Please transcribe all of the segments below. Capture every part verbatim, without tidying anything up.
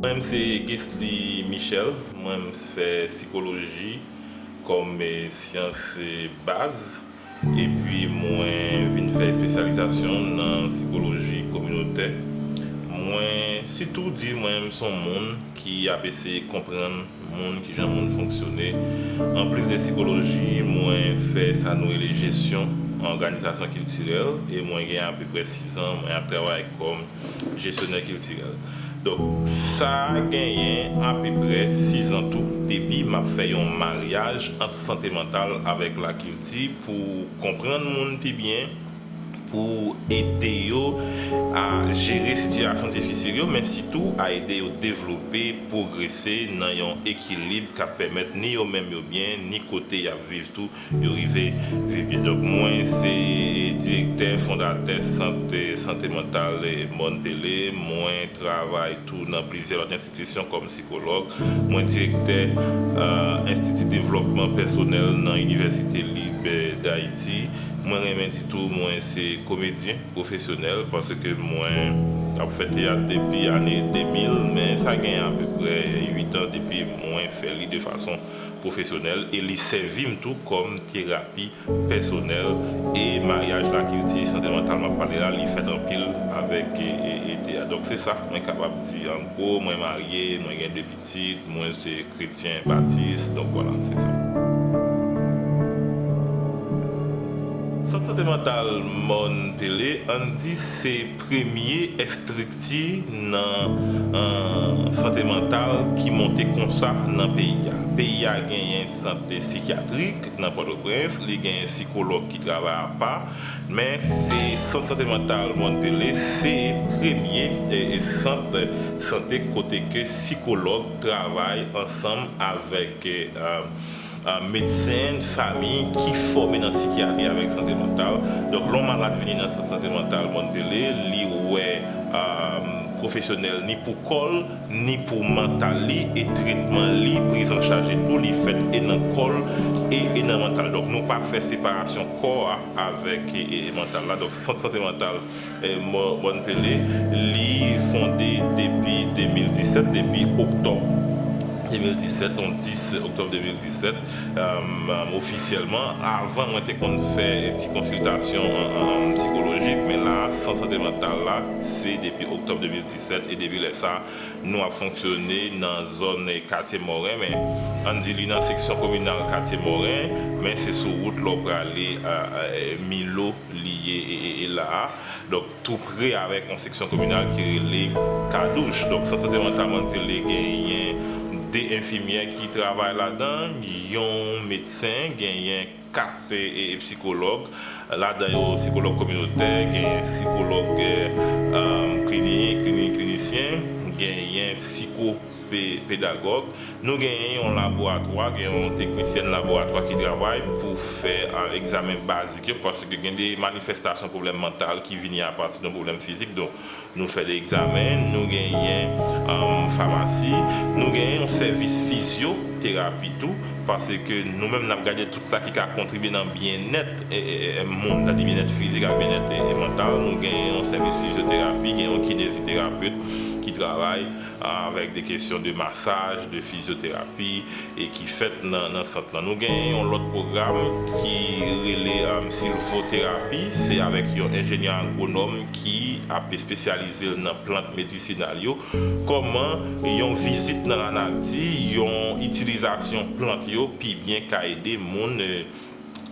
Mwen, se Guesly Michel. Mwen, m fè sikoloji kòm, eh, syans, eh, baz. Epi, mwen vin fè espesyalizasyon nan sikoloji kominotè. Mwen sitou di mwen, m se yon moun ki ap eseye konprann moun, kijan moun fonksyone. Anplis de sikoloji, mwen fè sa nou rele jesyon an òganizasyon kiltirèl, e mwen gen apeprè sizan mwen ap travay kòm jesyonè kiltirèl. Donk, sa genyen apeprè sizan tou, depi m ap fè yon maryaj ant sante mantal avèk lakilti pou konprann moun pi byen, pou ede yo a jere sitiyasyon difisil yo, men sitou a ede yo devlope, pwogrese nan yon ekilib k ap pèmèt ni yo menm yo byen, ni kote y ap viv tou, yo rive viv byen. Donk, mwen se direktè fondatè sant, eh, sante mantal, eh, Mòn Pele. Mwen travay tou nan plizyè lòt enstitisyon kòm sikològ. Mwen direktè, eh, Enstiti Devlòpman Pèsonèl nan Inivèsite Lib, eh, Dayiti. Mwen renmen di tou, mwen se komedyen pwofesyonèl, paske mwen ap fè teyat depi ane de mil, men sa gen apeprè uit an depi mwen fè li de fason pwofesyonèl, e li sèvi m tou kòm terapi pèsonèl. E maryaj lakilti, sante mantal m ap pale la, li fèt anpil avèk, e, e, e teyat. Donk, se sa mwen kapab di an gwo. Mwen marye, mwen gen de pitit, mwen se kretyen batis, donk vwala, se sa. Sant sante mantal Mòn Pele, ann di, se premye estrikti nan, eh, sante mantal ki monte konsa nan peyi a. Peyi a genyen sant sikyatrik nan Pòtoprens, li genyen sikològ ki travay apa, men se sant sante mantal Mòn Pele, se premye, eh, eh, sant sante kote ke sikològ travay ansanm avèk, eh, eh, medsen fanmi ki fòme nan sikyatri avèk sante mantal. Donk, lè yon malad vini nan sant sante mantal Mòn Pele, li wè, eh, pwofesyonèl ni pou kò l, ni pou mantal li, e tretman li, priz an chaj li tou, li fèt e nan kò l e, e nan mantal. Donk, nou pa fè separasyon kò a avèk, e, e, e mantal la. Donk, sant sante mantal, eh, Mò-, Mòn Pele, li fonde depi de mil disèt, depi oktòb de mil disèt, on dis oktòb de mil disèt, eh, ofisyèlman. Avan, mwen te konn fè ti konsiltasyon, eh, eh, sikolojik, men la, sant sante mantal la, se depi oktòb de mil disèt, e depi lè sa, nou ap fonksyone nan zòn, eh, Katye Mòren, men ann di li nan seksyon kominal Katye Mòren, men se sou wout lè w prale, eh, eh, Milo li ye, e, e, e la a. Donk, tou pre avèk yon seksyon kominal ki rele Kadouch. Donk, sant sante mantal Mòn Pele genyen de enfimyè ki travay ladan, yon medsen, genyen kat, e, e, sikològ. Ladan yo, sikològ kominotè, genyen sikològ, eh, eh, klini-, klini-, klinisyen, genyen siko-, pe-, pedagòg. Nou genyen yon laboratwa, gen yon teknisyèn laboratwa ki travay pou fè, eh, egzamen bazik yo, paske gen de manifestasyon pwoblèm mantal ki vini apati de yon pwoblèm fizik. Donk, nou fè de egzamen, nou genyen, eh, famasi, nou genyen yon sèvis fizyoterapi tou, paske nou menm n ap gade tout sa ki ka kontribye nan byennèt, eh, eh, eh, moun, sètadi byennèt fizik ak byennèt, eh, eh, mantal. Nou genyen yon sèvis fizyoterapi, gen yon kineziterapet ki travay, eh, avèk de kesyon de masaj, de fizyoterapi, e ki fèt nan, nan sant lan. Nou genyen yon lòt pwogram ki rele, eh, silvoterapi. Se avèk yon enjenyè agwonòm ki ap espesyalize l nan plant medisinal yo. Kòman yon vizit nan lanati, yon itilizasyon plant yo pi byen ka ede moun, eh,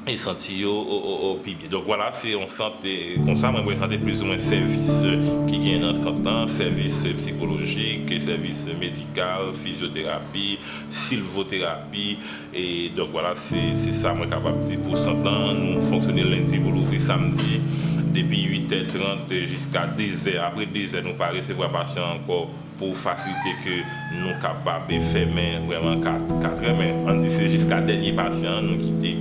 e santi yo, o, o, o, pi byen. Donk, vwala, se yon sant, eh, konsa, mwen prezante plizoumwen sèvis, eh, ki gen nan sant lan, sèvis, eh, sikolojik, sèvis medikal, fizyoterapi, silvoterapi, e donk, vwala, se, se sa mwen kapab di pou sant lan. Nou fonksyone lendi pou louvri samdi, depi uit è trant jiska de zè. Apre de zè, nou pa resevwa pasyan ankò, pou fasilite ke nou kapab fèmen vrèman kat, kat è, men ann di se jiska dènye pasyan an nou kite,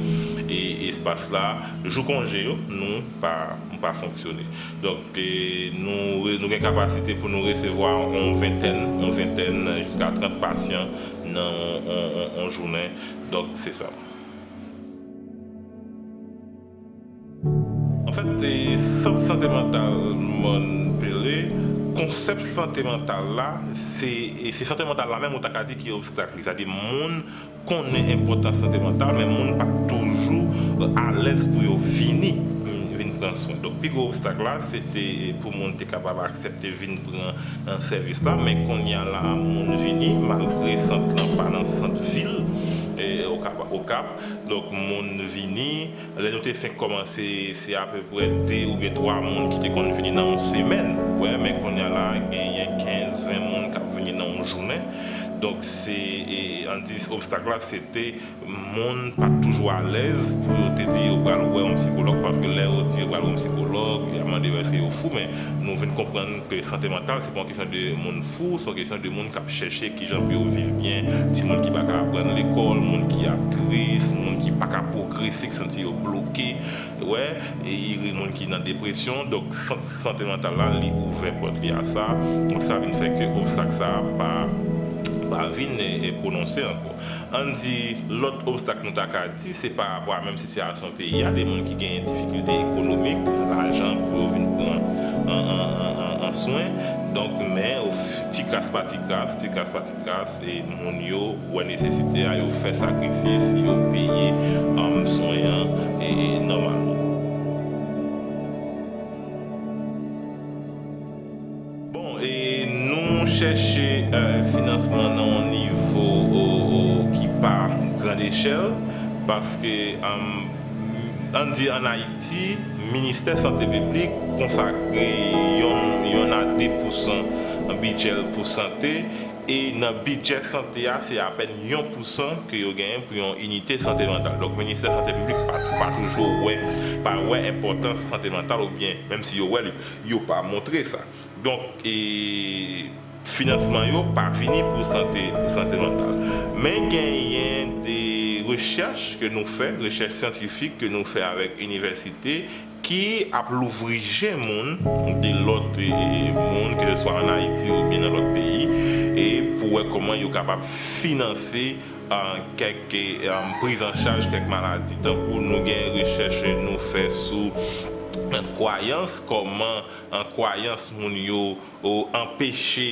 e, espas la. Jou konje yo, nou pa, nou pa fonksyone. Donk, e, nou, nou gen kapasite pou nou resevwa yon ventèn, yon ventèn jiska trant pasyan nan yon, yon, yon, yon jounen. Donk, se sa. Anfèt, e, sant sante mantal Mòn Pele, Konsèp sante mantal la, se, se sante mantal la menm ou ta ka di ki obstak li. Sa di moun konnen enpòtans sante mantal, men moun pa t toujou alèz pou yo vini, vin pran swen. Donk, pi gwo obstak la, se te pou moun te kapab aksepte vin pran, eh, sèvis la, men kounye a la, moun vini, malgre sant lan pa nan sant vil, eh, Okap, Okap. Donk, moun vini, lè nou te fenk kòmanse, se apeprè de oubyen twa moun ki te konn vini nan yon semèn. Wè, men kounye a la, genyen kenz, ven moun k ap vini nan yon jounen. Donk, se, e, ann di, obstak la, se te moun pa t toujou alèz pou yo te di yo pral wè yon sikològ, paske lè yo di yo pral wè yon sikològ, y ap mande yo èske yo fou, men nou vin konprann ke sante mantal, se pa yon kesyon de moun fou, se yon kesyon de moun k ap chèche kijan pou yo viv byen, timoun ki pa ka aprann lekòl, moun ki ap tris, moun ki pa ka pwogrese, ki santi yo bloke, wè, e, e moun ki nan depresyon. Donk, sant sante mantal la, li ouvè pòt li a sa. Donk, sa vin fè ke obstak sa a pa, pa vin, e, e pwononse ankò. Ann di, lòt obstak nou ta ka di, se pa rapò a menm sitiyasyon peyi a, de moun ki genyen difikilte ekonomik, lajan pou yo vin pran an, an, an, an, an swen. Donk, men, o f-, ti kras pa ti kras, ti kras pa ti kras, e moun yo wè nesesite a, yo fè sakrifis, yo peye, um, swen an, e, e nòmalman. Bon, e nou chèche, eh, finansman nan yon nivo, o, o, ki pa grand echèl, paske, um, ann di ann Ayiti, Ministè Sante Piblik konsakre yon, yon a de pousan bidjè l pou sante, e nan bidjè sante a, se apèn yon pousan ke yo genyen pou yon inite sante mantal. Donk, Ministè Sante Piblik pa, pa toujou wè, pa wè enpòtans sante mantal, oubyen, menm si yo wè li, yo pa montre sa. Donk, e, finansman yo pa vini pou sante, pou sante mantal. Men genyen de rechèch ke nou fè, rechèch syantifik ke nou fè avèk inivèsite, ki ap louvri je moun de lòt, e, moun, ke se swa ann Ayiti oubyen nan lòt peyi, e pou wè kòman yo kapab finanse, a, kèk, e, a, priz an chaj kèk maladi. Tankou nou gen rechèch nou fè sou, a, kwayans, kòman, a, kwayans moun yo, o, anpeche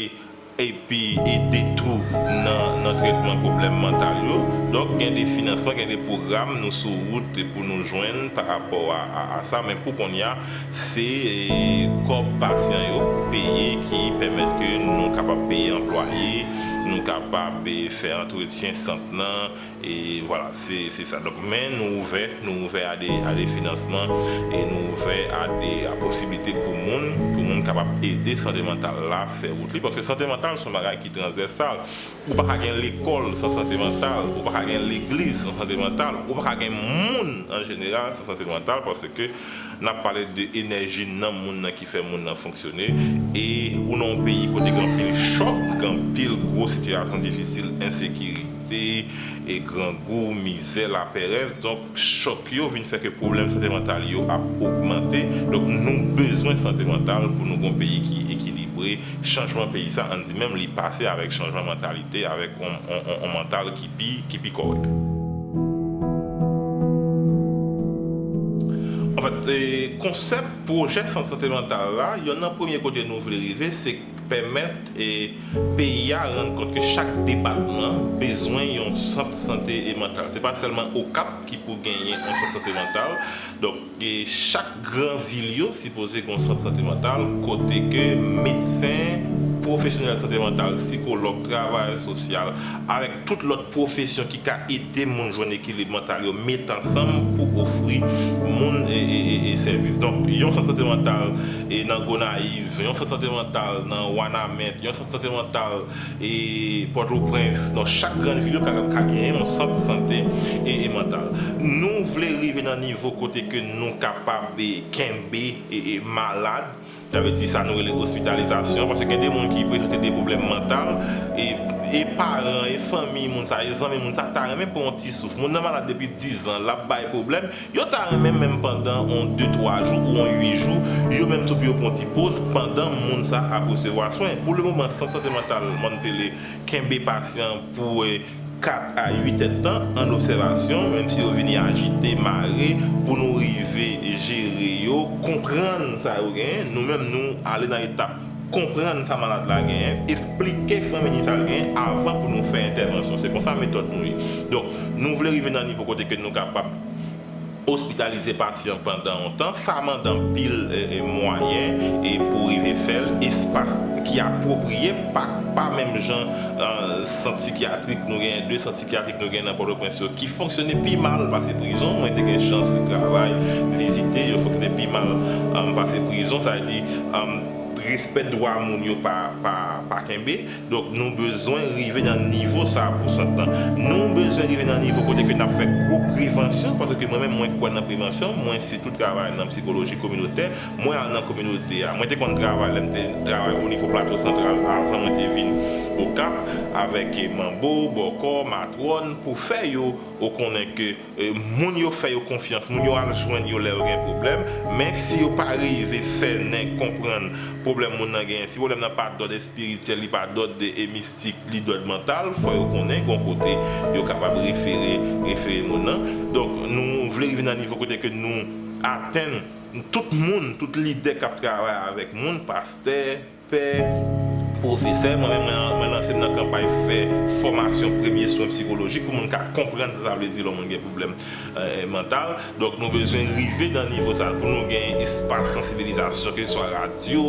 epi ede tou nan, nan tretman pwoblèm mantal yo. Donk, gen de finansman, gen de pwogram nou sou wout pou nou jwenn pa rapò a, a, a sa, men pou kounye a, se, e, kòb pasyan yo peye ki pèmèt ke nou kapab peye anplwaye, nou kapab, e, fè antretyen sant lan, e vwala, se, se sa. Donk, men nou ouvè, nou ouvè a de, a de finansman, e nou ouvè a de, a posiblite pou moun, pou moun kapab ede sante mantal la fè wout li, paske sante mantal se yon bagay ki transvèsal. Ou pa ka gen lekòl san sante mantal, ou pa ka gen legliz san sante mantal, ou pa ka gen moun an jeneral san sante mantal, paske n ap pale de enèji nanm moun nan ki fè moun nan fonksyone, e ou nan yon peyi kote gen anpil chòk, gen anpil gwo sitiyasyon difisil, ensekirite, e grangou, mizè, lapèrèz. Donk, chòk yo vin fè ke pwoblèm sante mantal yo ap ogmante. Donk, nou bezwen sante mantal pou nou gen yon peyi ki ekilibre. Chanjman peyi sa, ann di menm, li pase avèk chanjman mantalite, avèk yon, yon, yon, yon mantal ki pi, ki pi kòrèk. Anfèt, e, konsèp pwojè sant sante mantal la, yonn nan premye kote nou vle rive, se pèmèt, e, peyi a rann kont ke chak depatman bezwen yon sant sante e mantal. Se pa sèlman Okap ki pou genyen yon sant sante mantal. Donk, e, chak gran vil yo sipoze gen yon sant sante mantal, kote ke medsen, pwofesyonèl sante mantal, sikològ, travayè sosyal, avèk tout lòt pwofesyon ki ka ede moun jwenn ekilib mantal yo, met ansanm pou ofri moun, e, e, e, e sèvis. Donk, yon sant sante mantal, e, nan Gonayiv, yon sant sante mantal nan Wanament, yon sant sante mantal, e, Pòtoprens. Donk, chak grann vil yo ka, ka genyen yon sant sante, e, e mantal. Nou vle rive nan nivo kote ke nou kapab, e, kenbe, e, e malad. Sa vle di sa nou rele ospitalizasyon, paske gen de moun ki prezante de pwoblèm mantal, e, e paran, e fanmi moun sa, e zanmi moun sa ta renmen pran yon ti souf. Moun nan malad depi diz an, l ap bay pwoblèm, yo ta renmen menm pandan yon de twa jou ou yon uit jou, yo menm tou pou yo pran yon ti poz pandan moun sa ap resevwa swen. Pou le moman, sant sante mantal Mòn Pele kenbe pasyan pou, e, kat a uit èdtan an obsèvasyon, menm si yo vini ajite, mare, pou nou rive jere yo, konprann sa yo genyen. Nou menm, nou ale nan etap konprann sa malad la genyen, esplike fanmi li sa l genyen avan pou nou fè entèvansyon. Se konsa metòd nou ye. Donk, nou vle rive nan nivo kote ke nou kapab ospitalize pasyan pandan yon tan, sa mande anpil, e, e, mwayen, e, pou rive fè l, espas ki apwopriye, pa, pa menm jan, e, sant sikyatrik nou genyen, de sant sikyatrik nou genyen nan Pòtoprens yo, ki fonksyone pi mal pase prizon. Mwen te gen chans travay, vizite, yo fonksyone pi mal, e, pase prizon, sa vle di, e, respè dwa moun yo pa, pa, pa kenbe. Donk, nou bezwen rive nan nivo sa a pou sant lan. Nou bezwen rive nan nivo kote ke n ap fè gwo prevansyon, paske mwen menm, mwen kwè nan prevansyon. Mwen sitou travay nan sikoloji kominotè. Mwen al nan kominote a. Mwen te konn travay, lè m te travay o nivo Plato Santral, avan mwen te vin Okap, avèk, e, Manbo, Bòkò, Matwòn, pou fè yo, yo konnen ke, e, moun yo fè yo konfyans, moun yo al jwenn yo lè yo gen pwoblèm, men si yo pa rive sènen, konprann pwoblèm moun nan genyen, si pwoblèm nan pa dòd espirityèl, li pa dòd, e, mistik, li dòd mantal, fò yo konnen gon kote yo kapab refere, refere moun nan. Donk, nou vle rive nan nivo kote ke nou atenn tout moun, tout lidè k ap travay avèk moun, pastè, pè, pwofesè. Mwen menm, mwen, mwen lanse m nan kanpay fè fòmasyon premye swen sikolojik pou moun ka konprann sa sa vle di lè moun gen pwoblèm, e, mantal. Donk, nou bezwen rive nan nivo sa a pou nou gen espas sansibilizasyon, ke se swa radyo,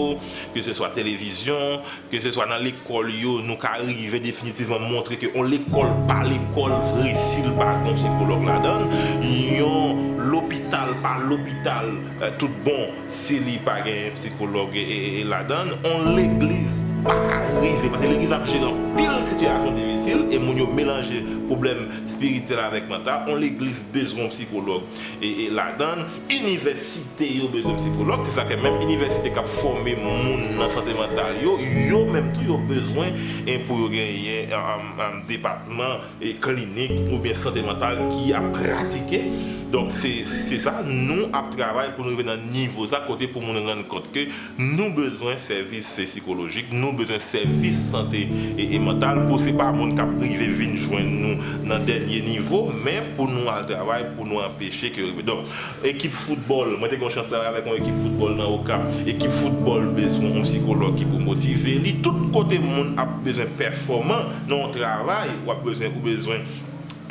ke se swa televizyon, ke se swa nan lekòl yo, nou ka rive definitivman montre ke yon lekòl pa lekòl vre si l pa gen yon sikològ ladan l. Yon lopital pa lopital, e, tout bon si li pa gen sikològ, e, e, e, ladan l. Yon legliz pa ka rive, paske legliz ap jere anpil sitiyasyon difisil, e moun yo melanje pwoblèm espirityèl avèk mantal. Yon legliz bezwen yon sikològ, e, e, ladan l. Inivèsite yo bezwen sikològ. Se sa k fè menm inivèsite k ap fòme moun nan sante mantal yo, yo menm tou yo bezwen, e, pou yo genyen, e, e, e, depatman, e, klinik oubyen sante mantal ki ap pratike. Donk, se, se sa, nou ap travay pou nou rive nan nivo sa, kote pou moun rann kont ke nou bezwen sèvis sikolojik, nou bezwen sèvis sante, e, e mantal, pou se pa moun k ap rive vin jwenn nou nan dènye nivo, men pou nou al travay, pou nou anpeche ke yo rive. Donk, ekip foutbòl, mwen te gen yon chans travay avèk yon ekip foutbòl nan Okap. Ekip foutbòl bezwen yon sikològ ki pou motive li. Tout kote moun ap bezwen pèfòman nan yon travay, w ap bezwen, ou bezwen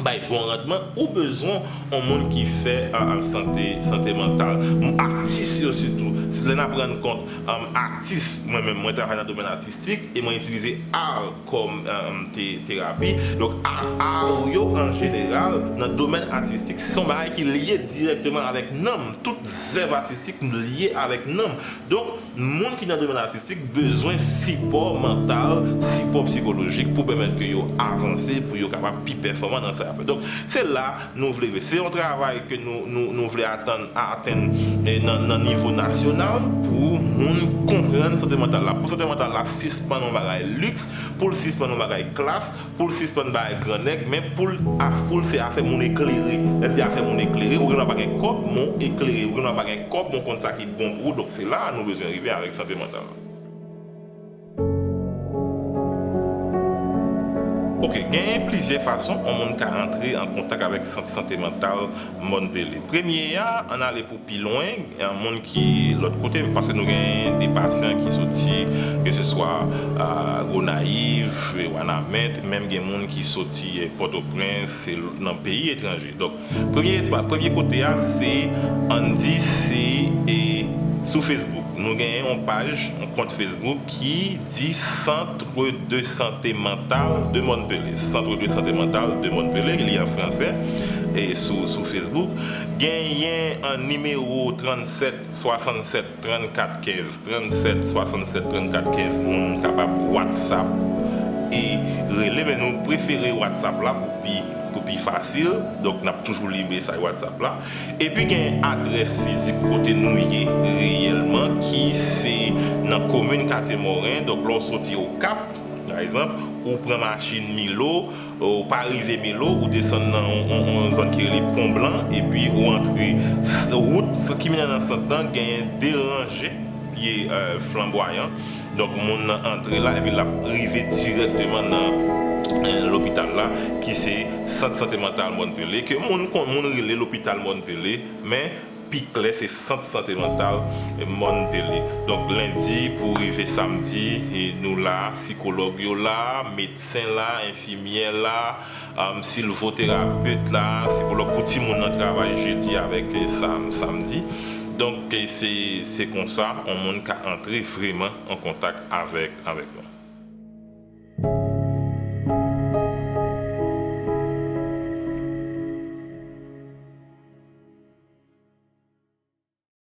bay bon randman, ou bezwen yon moun ki fè, a, a, sante, sante mantal. M, atis yo sitou, lè n ap rann kont, a, atis, mwen menm, mwen travay nan domèn atistik e mwen itilize ar kòm, a, te, terapi. Donk, ar, ar yo, an jeneral, nan domèn atistik, se yon bagay ki lye dirèkteman avèk nanm. Tout zèv atistik lye avèk nanm. Donk, moun ki nan domèn atistik bezwen sipò mantal, sipò sikolojik pou pèmèt ke yo avanse, pou yo kapab pi pèfòman nan sa y ap fè. Donk, se la nou vle rive. Se yon travay ke nou, nou, nou vle atann, atenn, e, nan, nan nivo nasyonal pou moun konprann sante mantal la. Pou sante mantal la sispann yon bagay liks, pou l sispann yon bagay klas, pou l sispann bay grannèg, men pou l, a, pou l se afè moun eklere. Lè m di afè moun eklere, ou gen dwa pa gen kòb, men w eklere. Ou gen dwa pa gen kòb, men w konn sa ki bon pou ou. Donk, se la a nou bezwen rive avèk sante mantal la. Ok, genyen plizyè fason yon moun ka antre an kontak avèk sant sante mantal Mòn Pele. Premye a, ann ale pou pi lwen, gen moun ki lòt kote, paske nou gen de pasyan ki soti, ke se swa, a, Gonayiv, Wanament, menm gen moun ki soti, e, Pòtoprens, e, nan peyi etranje. Donk, premye espas, premye kote a, se, ann di, se, e, sou Facebook. Nou gen yon paj, yon kont Facebook ki di Centre de Santé Mentale de Mòn Pele. Centre de Santé Mentale de Mòn Pele, li an fransè, e sou, sou Facebook. Genyen, a, nimewo trannsèt swasannsèt trannkat kenz, trannsèt swasannsèt trannkat kenz, moun kapab WhatsApp e rele, men nou prefere WhatsApp la pou pi, pou pi fasil. Donk, n ap toujou li mesaj WhatsApp la. Epi gen adrès fizik kote nou ye reyèlman, ki se nan komin Katye Moren. Donk, lè w soti Okap, pa egzanp, ou pran machin Milo, ou pa rive Milo, ou desann nan yon, yon, yon zòn ki rele Pon Blan, epi ou antre s-, wout ki mennen nan sant lan, genyen de ranje pye, e, flanbwayan. Donk, moun nan antre la, epi l ap rive dirèkteman nan, e, lopital la, ki se Sant Sante Mantal Mòn Pele, ke moun kon-, moun rele lopital Mòn Pele, men pi klè, se sant sante mantal Mòn Pele. Donk, lendi pou rive samdi, e nou la, sikològ yo la, medsen la, enfimyè la, um, silvoterapet la, sikològ pou timoun nan travay jedi avèk, e, sam, samdi. Donk, e, se, se konsa yon moun ka antre vreman an kontak avèk, avèk nou.